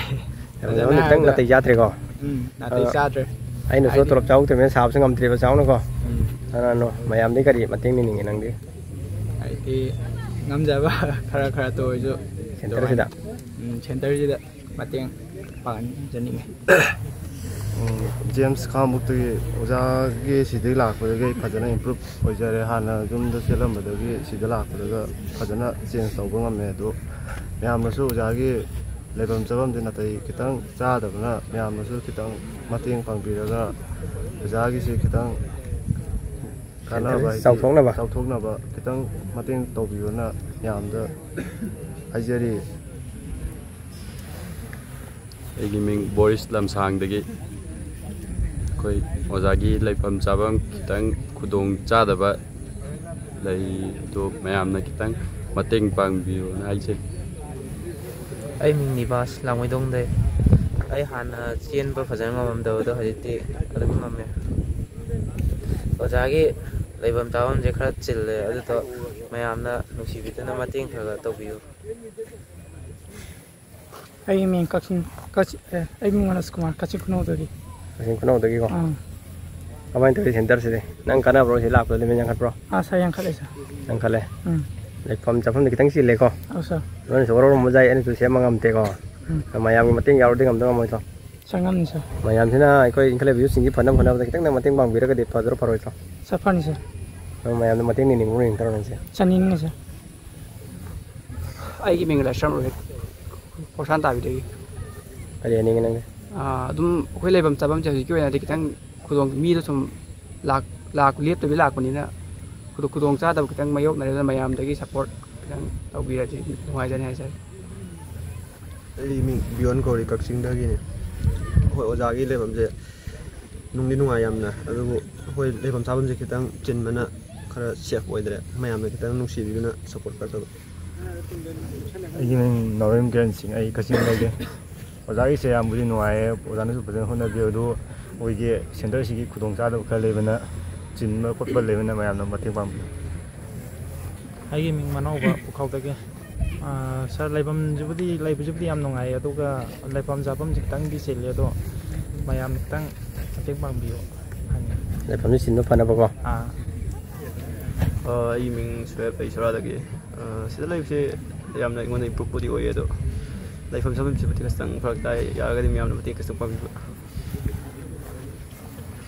ꯐꯖꯅ ꯈꯤꯇꯪ ꯍꯥꯏꯔꯕꯗ, ꯅꯥꯇꯩ ꯆꯥꯗ꯭ꯔꯦꯀꯣ꯫ ꯎꯝ, ꯅꯥꯇꯩ ꯑꯗꯣ ꯆꯥꯗ꯭ꯔꯦ꯫ ꯑꯩꯅꯁꯨ ꯍꯥꯏꯗꯤ ꯇꯣꯂꯣꯞ ꯆꯥꯍꯧꯗꯕꯅꯤꯅ ꯁꯥꯕꯁꯨ ꯉꯝꯗ꯭ꯔꯦꯕ ꯆꯥꯎꯅꯀꯣ꯫ ꯎꯝ꯫ ꯑꯗꯨꯅ ꯃꯌꯥꯝꯗꯤ ꯀꯔꯤ ꯃꯇꯦꯡ ꯅꯤꯅꯤꯡꯉꯤ ꯅꯪꯗꯤ? ꯍꯥꯏꯗꯤ ꯉꯝꯖꯕ ꯈꯔ ꯈꯔ ꯇꯧꯔꯁꯨ ꯁꯦꯟꯇꯔꯁꯤꯗ? ꯎꯝ, ꯁꯦꯟꯇꯔꯁꯤꯗ ꯃꯇꯦꯡ ꯄꯥꯡꯖꯅꯤꯡꯉꯤ꯫ ꯎꯝ, ꯖꯦꯝꯁ ꯈꯥꯉꯕꯣꯛꯇꯒꯤ ꯑꯣꯖꯥꯒꯤ ꯁꯤꯗꯒꯤ ꯂꯥꯛꯄꯗꯒꯤ ꯑꯩ ꯐꯖꯅ ꯏꯝꯄ꯭ꯔꯨꯞ ꯑꯣꯏꯖꯔꯦ꯫ ꯍꯥꯟꯅ ꯌꯨꯝꯗ ꯆꯦꯜꯂꯝꯕꯗꯒꯤ ꯁꯤꯗ ꯂꯥꯛꯄꯗꯒ ꯐꯖꯅ ꯆꯦꯟꯖ ꯇꯧꯕ ꯉꯝꯃꯦ꯫ ꯑꯗꯣ ꯃꯌꯥꯝꯅꯁꯨ ꯑꯣꯖꯥꯒꯤ ꯂꯩꯐꯝ ꯆꯥꯐꯝꯁꯦ ꯅꯥꯇꯩ ꯈꯤꯇꯪ ꯆꯥꯗꯕꯅ ꯃꯌꯥꯝꯅꯁꯨ ꯈꯤꯇꯪ ꯃꯇꯦꯡ ꯄꯥꯡꯕꯤꯔꯒ ꯑꯣꯖꯥꯒꯤꯁꯦ ꯈꯤꯇꯪ ꯀꯥꯟꯅꯕ ꯍꯥꯏꯗꯤ ꯆꯥꯎꯊꯣꯛꯅꯕ? ꯆꯥꯎꯊꯣꯛꯅꯕ ꯈꯤꯇꯪ ꯃꯇꯦꯡ ꯇꯧꯕꯤꯌꯣꯅ ꯃꯌꯥꯝꯗ ꯍꯥꯏꯖꯔꯤ꯫ ꯑꯩꯒꯤ ꯃꯤꯡ ꯕꯣꯔꯤꯁ ꯂꯝꯁꯥꯡꯗꯒꯤ꯫ ꯑꯩꯈꯣꯏ ꯑꯣꯖꯥꯒꯤ ꯂꯩꯐꯝ ꯆꯥꯐꯝ ꯈꯤꯇꯪ ꯈꯨꯗꯣꯡ ꯆꯥꯗꯕ ꯂꯩ, ꯑꯗꯨ ꯃꯌꯥꯝꯅ ꯈꯤꯇꯪ ꯃꯇꯦꯡ ꯄꯥꯡꯕꯤꯌꯨꯅ ꯍꯥꯏꯖꯩ꯫ ꯑꯩ ꯃꯤꯡ ꯅꯤꯕꯥꯁ ꯂꯥꯡꯃꯩꯗꯣꯡꯗꯩ꯫ ꯑꯩ ꯍꯥꯟꯅ ꯆꯦꯟꯕ ꯐꯖꯅ ꯉꯝꯃꯝꯗꯕꯗꯣ ꯍꯧꯖꯤꯛꯇꯤ ꯑꯗꯨꯝ ꯉꯝꯃꯦ꯫ ꯑꯣꯖꯥꯒꯤ ꯂꯩꯐꯝ ꯆꯥꯐꯝꯁꯦ ꯈꯔ ꯆꯤꯜꯂꯦ, ꯑꯗꯨꯗꯣ ꯃꯌꯥꯝꯅ ꯅꯨꯡꯁꯤꯕꯤꯗꯨꯅ ꯃꯇꯦꯡ ꯈꯔ ꯈꯔ ꯇꯧꯕꯤꯌꯨ꯫ ꯑꯩꯒꯤ ꯃꯤꯡ ꯀꯛꯆꯤꯡ, ꯀꯛꯆꯤꯡ ꯑꯦ, ꯑꯩ ꯃꯤꯡ ꯃꯅꯣꯖ ꯀꯨꯃꯥꯔ, ꯀꯛꯆꯤꯡ ꯈꯨꯅꯧꯗꯒꯤ꯫ ꯀꯛꯆꯤꯡ ꯈꯨꯅꯧꯗꯒꯤꯀꯣ꯫ ꯑꯥ꯫ ꯀꯃꯥꯏꯅ ꯇꯧꯔꯤ ꯁꯦꯟꯇꯔꯁꯤꯗꯤ? ꯅꯪ ꯀꯥꯟꯅꯕ꯭ꯔꯣ ꯁꯤ ꯂꯥꯛꯄꯗ ꯂꯤꯃꯤꯠ ꯌꯥꯝꯈꯠꯄ꯭ꯔꯣ? ꯑꯥ, ꯁꯥꯔ, ꯌꯥꯡꯈꯠꯂꯦ, ꯁꯥꯔ꯫ ꯌꯥꯡꯈꯠꯂꯦ꯫ ꯎꯝ꯫ ꯂꯩꯐꯝ ꯆꯥꯐꯝꯗꯤ ꯈꯤꯇꯪ ꯆꯤꯜꯂꯦꯀꯣ꯫ ꯑꯧ, ꯁꯥꯔ꯫ ꯂꯣꯏꯅꯁꯨ ꯋꯥꯔꯧꯔꯝꯕꯁꯨ ꯌꯥꯏ, ꯑꯩꯅꯁꯨ ꯁꯦꯝꯕ ꯉꯝꯗꯦꯀꯣ꯫ ꯎꯝ꯫ ꯃꯌꯥꯝꯒꯤ ꯃꯇꯦꯡ ꯌꯥꯎꯔꯗꯤ ꯉꯝꯗꯧ ꯉꯝꯃꯣꯏꯗ꯭ꯔꯣ? ꯁꯥꯔ, ꯉꯝꯅꯤ, ꯁꯥꯔ꯫ ꯃꯌꯥꯝꯁꯤꯅ ꯑꯩꯈꯣꯏ ꯏꯟꯈꯠꯂꯛꯏꯕ ꯌꯨꯠꯁꯤꯡꯒꯤ ꯐꯅꯕ ꯍꯣꯠꯅꯕꯗ ꯈꯤꯇꯪ ꯅꯪ ꯃꯇꯦꯡ ꯄꯥꯡꯕꯤꯔꯒꯗꯤ ꯐꯗ꯭ꯔꯣ ꯐꯔꯣꯏꯗ꯭ꯔꯣ? ꯁꯥꯔ, ꯐꯅꯤ, ꯁꯥꯔ꯫ ꯅꯪ ꯃꯌꯥꯝꯗ ꯃꯇꯦꯡ ꯅꯤꯅꯤꯡꯕ꯭ꯔꯣ ꯅꯤꯅꯤꯡꯗ꯭ꯔꯣ ꯅꯪꯁꯦ? ꯆꯥꯅꯤꯡꯉꯤ, ꯁꯥꯔ꯫ ꯑꯩꯒꯤ ꯃꯤꯡ ꯂꯥꯏꯁ꯭ꯔꯝ ꯔꯣꯍꯤꯠ, ꯄꯣꯔꯁꯥꯟ ꯇꯥꯕꯤꯗꯒꯤ꯫ ꯀꯔꯤ ꯍꯥꯏꯅꯤꯡꯉꯤ ꯅꯪꯗꯤ? ꯑꯥ, ꯑꯗꯨꯝ ꯑꯩꯈꯣꯏ ꯂꯩꯐꯝ ꯆꯥꯐꯝꯁꯦ ꯍꯧꯖꯤꯛꯀꯤ ꯑꯣꯏꯅꯗꯤ ꯈꯤꯇꯪ ꯈꯨꯗꯣꯡ, ꯃꯤꯗꯣ ꯁꯨꯝ ꯂꯥꯛ, ꯂꯥꯛ, ꯂꯦꯞꯇꯕꯤ ꯂꯥꯛꯄꯅꯤꯅ ꯈꯨꯗꯣꯡ, ꯈꯨꯗꯣꯡ ꯆꯥꯗꯕ ꯈꯤꯇꯪ ꯃꯥꯌꯣꯛꯅꯔꯦ꯫ ꯑꯗꯨꯅ ꯃꯌꯥꯝꯗꯒꯤ ꯁꯞꯄꯣꯔꯠ ꯈꯤꯇꯪ ꯇꯧꯕꯤꯔꯗꯤ ꯅꯨꯡꯉꯥꯏꯖꯅꯤ ꯍꯥꯏꯖꯔꯤ꯫ ꯑꯩ ꯃꯤꯡ ꯕꯤꯌꯣꯟ ꯀꯧꯔꯤ, ꯀꯛꯆꯤꯡꯗꯒꯤꯅꯤ꯫ ꯑꯩꯈꯣꯏ ꯑꯣꯖꯥꯒꯤ ꯂꯩꯐꯝꯁꯦ ꯅꯨꯡꯗꯤ ꯅꯨꯡꯉꯥꯏ ꯌꯥꯝꯅ, ꯑꯗꯨꯕꯨ ꯑꯩꯈꯣꯏ ꯂꯩꯐꯝ ꯆꯥꯐꯝꯁꯦ ꯈꯤꯇꯪ ꯆꯤꯟꯕꯅ ꯈꯔ ꯁꯦꯐ ꯑꯣꯏꯗ꯭ꯔꯦ꯫ ꯃꯌꯥꯝꯅ ꯈꯤꯇꯪ ꯅꯨꯡꯁꯤꯕꯤꯗꯨꯅ ꯁꯞꯄꯣꯔꯠ ꯈꯔ ꯇꯧꯕꯤꯌꯨ꯫ ꯑꯩꯒꯤ ꯃꯤꯡ ꯅꯥꯎꯔꯦꯝ ꯀꯤꯔꯟ ꯁꯤꯡ, ꯑꯩ ꯀꯛꯆꯤꯡꯗꯒꯤ꯫ ꯑꯣꯖꯥꯒꯤꯁꯦ ꯌꯥꯝꯕꯨꯗꯤ ꯅꯨꯡꯉꯥꯏꯌꯦ, ꯑꯣꯖꯥꯅꯁꯨ ꯐꯖꯅ ꯍꯣꯠꯅꯕꯤꯌꯨ꯫ ꯑꯗꯨ ꯑꯩꯈꯣꯏꯒꯤ ꯁꯦꯟꯇꯔꯁꯤꯒꯤ ꯈꯨꯗꯣꯡꯆꯥꯗꯕ ꯈꯔ ꯂꯩꯕꯅ, ꯆꯤꯟꯕ ꯈꯣꯠꯄ ꯂꯩꯕꯅ ꯃꯌꯥꯝꯅ ꯃꯇꯦꯡ ꯄꯥꯡꯕꯤꯌꯨ꯫ ꯑꯩꯒꯤ ꯃꯤꯡ ꯃꯅꯧꯕ ꯄꯨꯈꯥꯎꯗꯒꯤ꯫ ꯑꯥ, ꯁꯥꯔ, ꯂꯩꯐꯝꯁꯤꯕꯨꯗꯤ, ꯂꯩꯕꯁꯤꯕꯨꯗꯤ ꯌꯥꯝ ꯅꯨꯡꯉꯥꯏ, ꯑꯗꯨꯒ ꯂꯩꯐꯝ ꯆꯥꯐꯝꯁꯤ ꯈꯤꯇꯪꯗꯤ ꯆꯤꯜꯂꯤ, ꯑꯗꯣ ꯃꯌꯥꯝ ꯈꯤꯇꯪ ꯃꯇꯦꯡ ꯄꯥꯡꯕꯤꯌꯨ ꯍꯥꯏꯅꯤꯡꯉꯤ꯫ ꯂꯩꯐꯝꯁꯤ ꯆꯤꯟꯕ ꯐꯅꯕꯀꯣ꯫ ꯑꯥ꯫ ꯑꯩꯒꯤ ꯃꯤꯡ ꯁꯣꯌꯦꯕ ꯂꯩꯁꯔꯥꯗꯒꯤ꯫ ꯑ, ꯁꯤꯗ ꯂꯩꯕꯁꯦ ꯌꯥꯝꯅ ꯑꯩꯉꯣꯟꯗ ꯏꯝꯄ꯭ꯔꯨꯞꯄꯨꯗꯤ ꯑꯣꯏꯌꯦ, ꯑꯗꯣ ꯂꯩꯐꯝ ꯆꯥꯐꯝꯁꯤꯕꯨꯗꯤ ꯈꯤꯇꯪ ꯐꯔꯛ ꯇꯥꯏ꯫ ꯌꯥꯔꯒꯗꯤ ꯃꯌꯥꯝꯅ ꯃꯇꯦꯡ ꯈꯤꯇꯪ ꯄꯥꯡꯕꯤꯕ꯫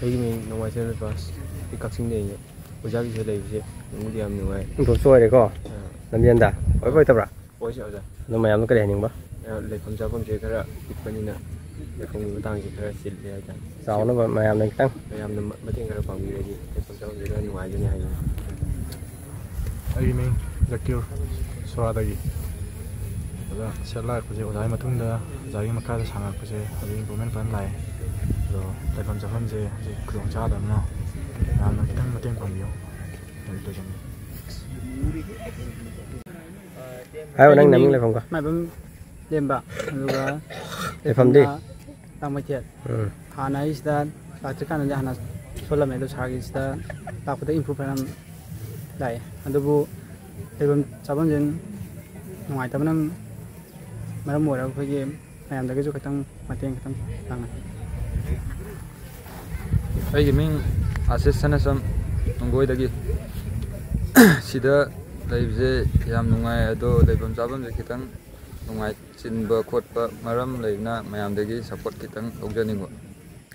ꯑꯩꯒꯤ ꯃꯤꯡ ꯅꯣꯡꯃꯥꯏꯊꯦꯝ ꯕꯤꯄꯥꯁ꯫ ꯑꯩ ꯀꯛꯆꯤꯡꯗꯩꯅꯦ꯫ ꯑꯣꯖꯥꯒꯤꯁꯤꯗ ꯂꯩꯕꯁꯦ ꯅꯨꯡꯕꯨꯗꯤ ꯌꯥꯝ ꯅꯨꯡꯉꯥꯏ꯫ ꯏꯝꯄ꯭ꯔꯨꯞꯁꯨ ꯑꯣꯏꯔꯦꯀꯣ? ꯑꯥ꯫ ꯂꯝꯖꯦꯟꯗ ꯑꯣꯏꯕ ꯑꯣꯏꯇꯕ꯭ꯔꯥ? ꯑꯣꯏꯁꯦ ꯑꯣꯖꯥ꯫ ꯑꯗꯣ ꯃꯌꯥꯝꯗꯣ ꯀꯔꯤ ꯍꯥꯏꯅꯤꯡꯕ? ꯑ, ꯂꯩꯐꯝ ꯆꯥꯐꯝꯁꯦ ꯈꯔ ꯄꯤꯛꯄꯅꯤꯅ ꯂꯩꯐꯝꯒꯤ ꯃꯇꯥꯡꯁꯦ ꯈꯔ ꯆꯤꯜꯂꯦ ꯍꯥꯏꯇꯥꯔꯦ꯫ ꯆꯥꯎꯅꯕ ꯃꯌꯥꯝꯅ ꯈꯤꯇꯪ꯫ ꯃꯌꯥꯝꯅ ꯃ-, ꯃꯇꯦꯡ ꯈꯔ ꯄꯥꯡꯕꯤꯔꯗꯤ ꯂꯩꯐꯝ ꯆꯥꯐꯝꯁꯦ ꯈꯔ ꯅꯨꯡꯉꯥꯏꯒꯅꯤ ꯍꯥꯏꯅꯤꯡꯉꯤ꯫ ꯑꯩꯒꯤ ꯃꯤꯡ ꯖꯀꯤꯔ, ꯁꯣꯔꯥꯗꯒꯤ꯫ ꯑꯣꯖꯥ, ꯁꯤꯗ ꯂꯥꯛꯄꯁꯦ, ꯑꯣꯖꯥꯒꯤ ꯃꯇꯨꯡꯗ ꯑꯣꯖꯥꯒꯤ ꯃꯈꯥꯗ ꯁꯥꯟꯅꯔꯛꯄꯁꯦ ꯍꯧꯖꯤꯛ ꯏꯝꯄ꯭ꯔꯨꯚꯃꯦꯟ ꯐꯖꯅ ꯂꯥꯛꯑꯦ꯫ ꯑꯗꯣ ꯂꯩꯐꯝ ꯆꯥꯐꯝꯁꯦ ꯍꯧꯖꯤꯛ ꯈꯨꯗꯣꯡ ꯆꯥꯗꯕꯅ ꯃꯌꯥꯝꯅ ꯈꯤꯇꯪ ꯃꯇꯦꯡ ꯄꯥꯡꯕꯤꯌꯨ꯫ ꯍꯧꯖꯤꯛ ꯂꯣꯏꯁꯤꯟꯒꯦ꯫ ꯍꯥꯏꯌꯣ, ꯅꯪ ꯅꯃꯤꯡ ꯂꯩꯐꯝꯒ꯫ ꯃꯥꯏꯕꯝ ꯂꯦꯝꯕ, ꯑꯗꯨꯒ ꯂꯩꯐꯝꯗꯤ? ꯂꯩꯐꯝꯅ ꯂꯥꯡꯃꯩꯊꯦꯜ꯫ ꯎꯝ꯫ ꯍꯥꯟꯅ ꯑꯩ ꯁꯤꯗ ꯂꯥꯛꯇ꯭ꯔꯤꯀꯥꯟꯗꯗꯤ ꯍꯥꯟꯅ ꯁꯣꯜꯂꯝꯃꯦ, ꯑꯗꯣ ꯁꯥꯔꯒꯤ ꯁꯤꯗ ꯂꯥꯛꯄꯗ ꯏꯝꯄ꯭ꯔꯨꯚ ꯐꯅꯌꯥꯝ ꯂꯥꯛꯑꯦ꯫ ꯑꯗꯨꯕꯨ ꯂꯩꯐꯝ ꯆꯥꯐꯝꯁꯦ ꯅꯨꯡꯉꯥꯏꯇꯕꯅ ꯃꯔꯝ ꯑꯣꯏꯔꯒ ꯑꯩꯈꯣꯏꯒꯤ ꯃꯌꯥꯝꯗꯒꯤꯁꯨ ꯈꯤꯇꯪ ꯃꯇꯦꯡ ꯈꯤꯇꯪ ꯄꯥꯡꯉꯦ꯫ ꯑꯩꯒꯤ ꯃꯤꯡ ꯑꯥꯁꯤꯁ ꯁꯅꯥꯁꯝ, ꯅꯨꯡꯒꯣꯏꯗꯒꯤ꯫ ꯁꯤꯗ ꯂꯩꯕꯁꯦ ꯌꯥꯝ ꯅꯨꯡꯉꯥꯏ, ꯑꯗꯣ ꯂꯩꯐꯝ ꯆꯥꯐꯝꯁꯦ ꯈꯤꯇꯪ ꯅꯨꯡꯉꯥꯏ, ꯆꯤꯟꯕ ꯈꯣꯠꯄ ꯃꯔꯝ ꯂꯩꯕꯅ ꯃꯌꯥꯝꯗꯒꯤ ꯁꯞꯄꯣꯔꯠ ꯈꯤꯇꯪ ꯂꯧꯖꯅꯤꯡꯕ꯫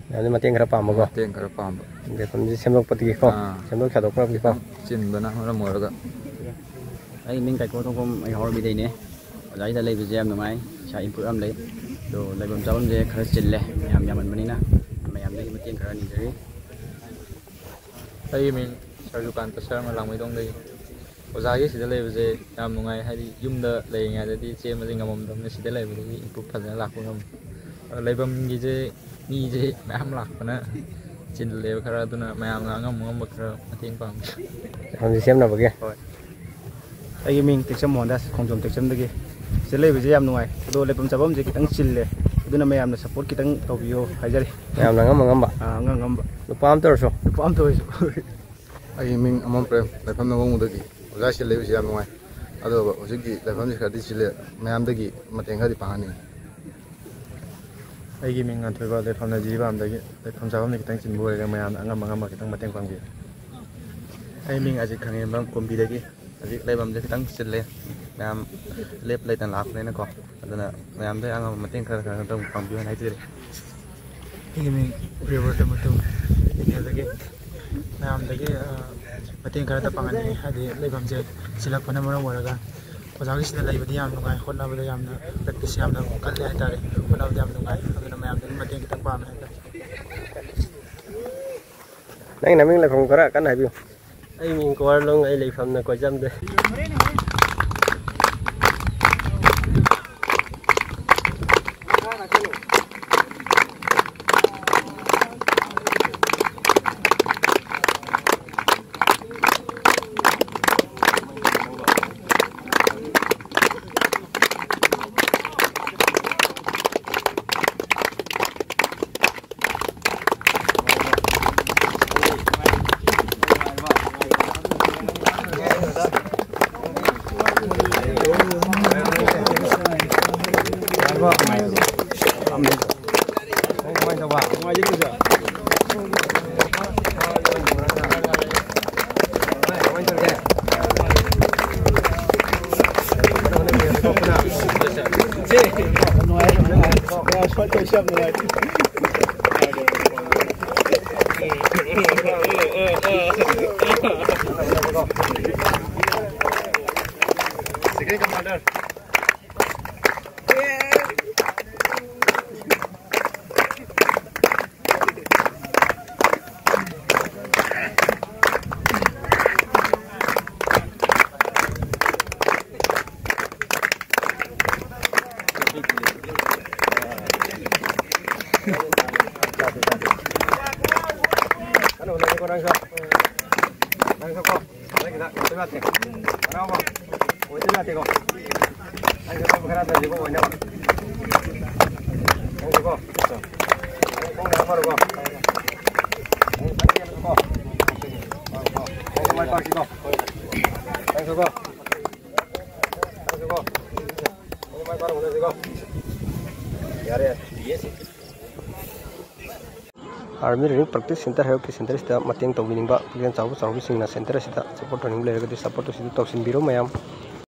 ꯃꯌꯥꯝꯗꯒꯤ ꯃꯇꯦꯡ ꯈꯔ ꯄꯥꯝꯕꯀꯣ? ꯃꯇꯦꯡ ꯈꯔ ꯄꯥꯝꯕ꯫ ꯂꯩꯐꯝꯁꯦ ꯁꯦꯝꯗꯣꯛꯄꯗꯒꯤꯀꯣ? ꯑꯥ꯫ ꯁꯦꯝꯗꯣꯛ ꯁꯥꯗꯣꯛꯄꯒꯤꯀꯣ? ꯈꯤꯇꯪ ꯆꯤꯟꯕꯅ ꯃꯔꯝ ꯑꯣꯏꯔꯒ꯫ ꯑꯩꯒꯤ ꯃꯤꯡ ꯀꯥꯏꯀꯣ ꯊꯣꯡꯈꯣꯝ, ꯑꯩ ꯍꯥꯎꯔꯩꯕꯤꯗꯩꯅꯦ꯫ ꯑꯣꯖꯥꯒꯤꯗ ꯂꯩꯕꯁꯦ ꯌꯥꯝ ꯅꯨꯡꯉꯥꯏ, ꯏꯁꯥ ꯏꯝꯄ꯭ꯔꯨꯚ ꯌꯥꯝ ꯂꯩ꯫ ꯑꯗꯣ ꯂꯩꯐꯝ ꯆꯥꯐꯝꯁꯦ ꯈꯔ ꯆꯤꯜꯂꯦ, ꯃꯌꯥꯝ ꯌꯥꯝꯃꯟꯕꯅꯤꯅ꯫ ꯃꯌꯥꯝꯗꯒꯤ ꯃꯇꯦꯡ ꯈꯔ ꯅꯤꯖꯔꯤ꯫ ꯑꯩꯒꯤ ꯃꯤꯡ ꯁꯔꯖꯨꯀꯥꯟꯇ ꯁꯔꯃ, ꯂꯥꯡꯃꯩꯗꯣꯡꯗꯒꯤ꯫ ꯑꯣꯖꯥꯒꯤ ꯁꯤꯗ ꯂꯩꯕꯁꯦ ꯌꯥꯝ ꯅꯨꯡꯉꯥꯏ, ꯍꯥꯏꯗꯤ ꯌꯨꯝꯗ ꯂꯩꯔꯤꯉꯩꯗꯗꯤ ꯆꯦꯟꯕꯁꯦ ꯉꯝꯃꯝꯗꯕꯅꯤ, ꯁꯤꯗ ꯂꯩꯕꯗꯒꯤ ꯏꯝꯄ꯭ꯔꯨꯚ ꯐꯖꯅ ꯂꯥꯛꯄ ꯉꯝꯃꯤ꯫ ꯑꯗꯣ ꯂꯩꯐꯝꯒꯤꯁꯦ ꯃꯤꯁꯦ ꯃꯌꯥꯝ ꯂꯥꯛꯄꯅ ꯆꯤꯜꯂꯦꯕ ꯈꯔ, ꯑꯗꯨꯅ ꯃꯌꯥꯝꯅ ꯑꯉꯝ ꯑꯉꯝꯕ ꯈꯔ ꯃꯇꯦꯡ ꯄꯥꯡꯕꯤꯌꯨ꯫ ꯂꯩꯐꯝꯁꯦ ꯁꯦꯝꯅꯕꯒꯤ? ꯍꯣꯏ꯫ ꯑꯩꯒꯤ ꯃꯤꯡ ꯇꯦꯛꯆꯝ ꯃꯣꯍꯟꯗꯥꯁ, ꯈꯣꯡꯖꯣꯝ ꯇꯦꯛꯆꯝꯗꯒꯤ꯫ ꯁꯤꯗ ꯂꯩꯕꯁꯦ ꯌꯥꯝ ꯅꯨꯡꯉꯥꯏ, ꯑꯗꯣ ꯂꯩꯐꯝ ꯆꯥꯐꯝꯁꯦ ꯈꯤꯇꯪ ꯆꯤꯜꯂꯦ, ꯑꯗꯨꯅ ꯃꯌꯥꯝꯅ ꯁꯞꯄꯣꯔꯠ ꯈꯤꯇꯪ ꯇꯧꯕꯤꯌꯣ ꯍꯥꯏꯖꯔꯤ꯫ ꯃꯌꯥꯝꯅ ꯑꯉꯝ ꯑꯉꯝꯕ? ꯑꯥ, ꯑꯉꯝ ꯑꯉꯝꯕ꯫ ꯅꯨꯄꯥ ꯑꯃꯇ ꯑꯣꯏꯔꯁꯨ? ꯅꯨꯄꯥ ꯑꯃꯇ ꯑꯣꯏꯔꯁꯨ꯫ ꯑꯩꯒꯤ ꯃꯤꯡ ꯑꯃꯣꯝ ꯄ꯭ꯔꯦꯝ, ꯂꯩꯐꯝ ꯅꯒꯣꯡꯕꯗꯒꯤ꯫ ꯑꯣꯖꯥ ꯁꯤꯗ ꯂꯩꯕꯁꯤ ꯌꯥꯝ ꯅꯨꯡꯉꯥꯏ, ꯑꯗꯨꯒ ꯍꯧꯖꯤꯛꯀꯤ ꯂꯩꯐꯝꯁꯤ ꯈꯔꯗꯤ ꯆꯤꯜꯂꯦ, ꯃꯌꯥꯝꯗꯒꯤ ꯃꯇꯦꯡ ꯈꯔꯗꯤ ꯄꯥꯡꯍꯟꯅꯤꯡꯉꯤ꯫ ꯑꯩꯒꯤ ꯃꯤꯡ ꯉꯥꯟꯊꯣꯏꯕ, ꯂꯩꯐꯝꯅ ꯖꯤꯔꯤꯕꯥꯝꯗꯒꯤ꯫ ꯂꯩꯐꯝ ꯆꯥꯐꯝꯗꯤ ꯈꯤꯇꯪ ꯆꯤꯟꯕ ꯑꯣꯏꯔꯒ ꯃꯌꯥꯝꯅ ꯑꯉꯝ ꯑꯉꯝꯕ ꯈꯤꯇꯪ ꯃꯇꯦꯡ ꯄꯥꯡꯕꯤꯌꯨ꯫ ꯑꯩ ꯃꯤꯡ ꯑꯖꯤꯠ ꯈꯪꯉꯦꯝꯕꯝ, ꯀꯨꯝꯕꯤꯗꯒꯤ꯫ ꯍꯧꯖꯤꯛ ꯂꯩꯐꯝꯁꯦ ꯈꯤꯇꯪ ꯆꯤꯜꯂꯦ, ꯃꯌꯥꯝ ꯂꯦꯞ ꯂꯩꯇꯅ ꯂꯥꯛꯄꯅꯤꯅꯀꯣ꯫ ꯑꯗꯨꯅ ꯃꯌꯥꯝꯗ ꯑꯉꯝꯕ ꯃꯇꯦꯡ ꯈꯔ ꯈꯔ ꯑꯗꯨꯝ ꯄꯥꯡꯕꯤꯌꯨ ꯍꯥꯏꯅ ꯍꯥꯏꯖꯔꯤ꯫ ꯑꯩꯒꯤ ꯃꯤꯡ ꯄ꯭ꯔꯤꯌꯕ꯭ꯔꯇ ꯃꯇꯨ, ꯏꯝꯐꯥꯜꯗꯒꯤ꯫ ꯃꯌꯥꯝꯗꯒꯤ, ꯑ, ꯃꯇꯦꯡ ꯈꯔꯇ ꯄꯥꯡꯍꯟꯅꯤꯡꯉꯤ꯫ ꯍꯥꯏꯗꯤ ꯂꯩꯐꯝꯁꯦ ꯆꯤꯜꯂꯛꯄꯅ ꯃꯔꯝ ꯑꯣꯏꯔꯒ ꯑꯣꯖꯥꯒꯤꯁꯤꯗ ꯂꯩꯕꯗꯤ ꯌꯥꯝ ꯅꯨꯡꯉꯥꯏ, ꯍꯣꯠꯅꯕꯗ ꯌꯥꯝꯅ, practice ꯌꯥꯝꯅ ꯀꯜꯂꯦ ꯍꯥꯏꯇꯥꯔꯦ꯫ ꯍꯣꯠꯅꯕꯗ ꯌꯥꯝ ꯅꯨꯡꯉꯥꯏ꯫ ꯑꯗꯨꯅ ꯃꯌꯥꯝꯗꯒꯤ ꯃꯇꯦꯡ ꯈꯤꯇꯪ ꯄꯥꯝꯃꯦ ꯍꯥꯏꯇꯥꯔꯦ꯫ ꯅꯪ ꯅꯃꯤꯡ ꯂꯩꯐꯝ ꯈꯔ ꯀꯟꯅ ꯍꯥꯏꯕꯤꯌꯨ꯫ ꯑꯩ ꯃꯤꯡ ꯀꯨꯋꯥꯔꯂꯣꯡ, ꯑꯩ ꯂꯩꯐꯝꯅ ꯀꯣꯏꯖꯝꯗ꯫ Second commander. ꯌꯥꯔꯦ꯫ Army Training Practice Center ꯍꯥꯏꯕ centre ꯑꯁꯤꯗ ꯃꯇꯦꯡ ꯇꯧꯕꯤꯅꯤꯡꯕ ꯄꯨꯛꯆꯦꯜ ꯆꯥꯎꯕ ꯆꯥꯎꯔꯕꯁꯤꯡꯅ centre ꯑꯁꯤꯗ support ꯇꯧꯅꯤꯡꯕ ꯂꯩꯔꯒꯗꯤ support ꯑꯁꯤꯗ ꯇꯧꯁꯤꯟꯕꯤꯔꯣ ꯃꯌꯥꯝ꯫